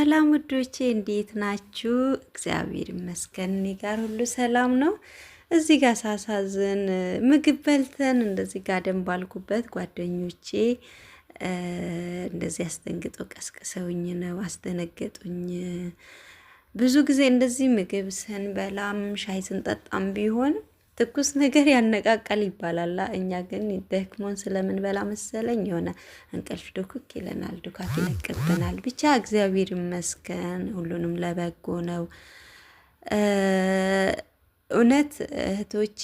ሰላም ውዶቼ፣ እንዴት ናችሁ? እግዚአብሔር ይመስገን እኔ ጋር ሁሉ ሰላም ነው። እዚህ ጋር ሳሳዝን ምግብ በልተን እንደዚህ ጋር ደንብ ባልኩበት ጓደኞቼ እንደዚህ አስደንግጦ ቀስቅሰውኝ ነው፣ አስደነገጡኝ። ብዙ ጊዜ እንደዚህ ምግብ ስንበላም ሻይ ስንጠጣም ቢሆን ትኩስ ነገር ያነቃቃል ይባላል። እኛ ግን ደክሞን ስለምንበላ መሰለኝ የሆነ እንቅልፍ ዱክክ ይለናል፣ ዱካክ ይለቅብናል። ብቻ እግዚአብሔር ይመስገን ሁሉንም ለበጎ ነው። እውነት እህቶቼ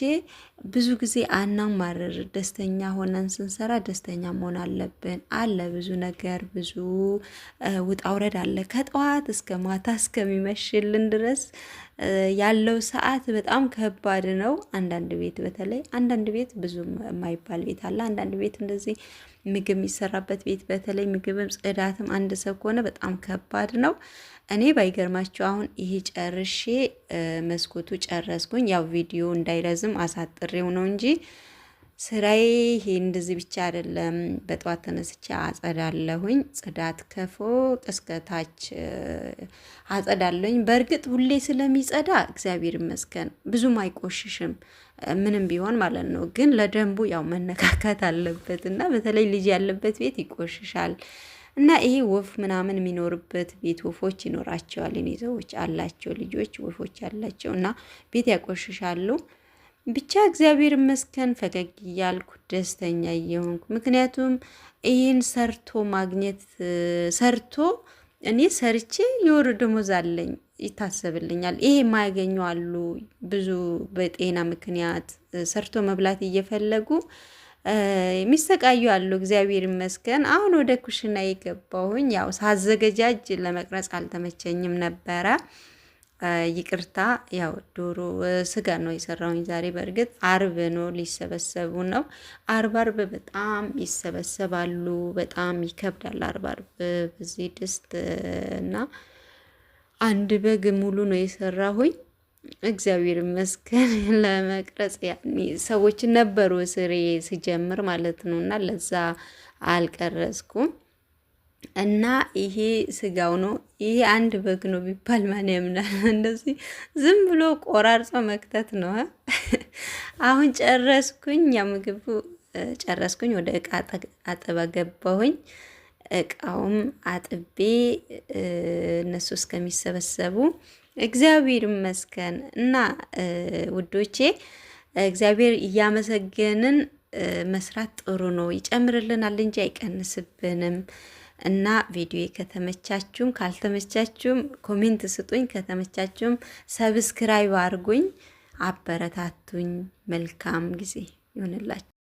ብዙ ጊዜ አናማርር። ደስተኛ ሆነን ስንሰራ ደስተኛ መሆን አለብን። አለ ብዙ ነገር ብዙ ውጣ ውረድ አለ። ከጠዋት እስከ ማታ እስከሚመሽልን ድረስ ያለው ሰዓት በጣም ከባድ ነው። አንዳንድ ቤት በተለይ አንዳንድ ቤት ብዙ የማይባል ቤት አለ። አንዳንድ ቤት እንደዚህ ምግብ የሚሰራበት ቤት በተለይ ምግብም ጽዳትም አንድ ሰው ከሆነ በጣም ከባድ ነው። እኔ ባይገርማችሁ አሁን ይሄ ጨርሼ መስኮቱ ጨረስኩኝ። ያው ቪዲዮ እንዳይረዝም አሳጥሬው ነው እንጂ ስራዬ ይሄ እንደዚህ ብቻ አይደለም። በጠዋት ተነስቼ አጸዳለሁኝ። ጽዳት ከፎቅ እስከ ታች አጸዳለሁኝ። በእርግጥ ሁሌ ስለሚጸዳ እግዚአብሔር ይመስገን ብዙም አይቆሽሽም፣ ምንም ቢሆን ማለት ነው። ግን ለደንቡ ያው መነካካት አለበት እና በተለይ ልጅ ያለበት ቤት ይቆሽሻል። እና ይሄ ወፍ ምናምን የሚኖርበት ቤት ወፎች ይኖራቸዋል። እኔ ሰዎች አላቸው ልጆች ወፎች አላቸው እና ቤት ያቆሽሻሉ። ብቻ እግዚአብሔር ይመስገን ፈገግ እያልኩ ደስተኛ እየሆንኩ፣ ምክንያቱም ይህን ሰርቶ ማግኘት፣ ሰርቶ እኔ ሰርቼ የወር ደሞዝ አለኝ ይታሰብልኛል። ይሄ የማያገኙ አሉ ብዙ፣ በጤና ምክንያት ሰርቶ መብላት እየፈለጉ የሚሰቃዩ አሉ። እግዚአብሔር ይመስገን አሁን ወደ ኩሽና የገባሁኝ ያው ሳዘገጃጅ ለመቅረጽ አልተመቸኝም ነበረ። ይቅርታ። ያው ዶሮ ስጋ ነው የሰራሁኝ ዛሬ። በእርግጥ አርብ ነው፣ ሊሰበሰቡ ነው። አርብ አርብ በጣም ይሰበሰባሉ። በጣም ይከብዳል። አርብ አርብ በዚህ ድስት እና አንድ በግ ሙሉ ነው የሰራሁኝ። እግዚአብሔር ይመስገን ለመቅረጽ ሰዎች ነበሩ ስሬ ስጀምር ማለት ነው፣ እና ለዛ አልቀረጽኩም። እና ይሄ ስጋው ነው። ይሄ አንድ በግ ነው ቢባል ማን ያምናል? እንደዚህ ዝም ብሎ ቆራርጾ መክተት ነው። አሁን ጨረስኩኝ፣ ያ ምግቡ ጨረስኩኝ። ወደ እቃ አጠባ ገባሁኝ። እቃውም አጥቤ እነሱ እስከሚሰበሰቡ እግዚአብሔር ይመስገን። እና ውዶቼ እግዚአብሔር እያመሰገንን መስራት ጥሩ ነው። ይጨምርልናል እንጂ አይቀንስብንም። እና ቪዲዮ ከተመቻችሁም ካልተመቻችሁም comment ስጡኝ፣ ከተመቻችሁም subscribe አድርጉኝ፣ አበረታቱኝ። መልካም ጊዜ ይሆንላችሁ።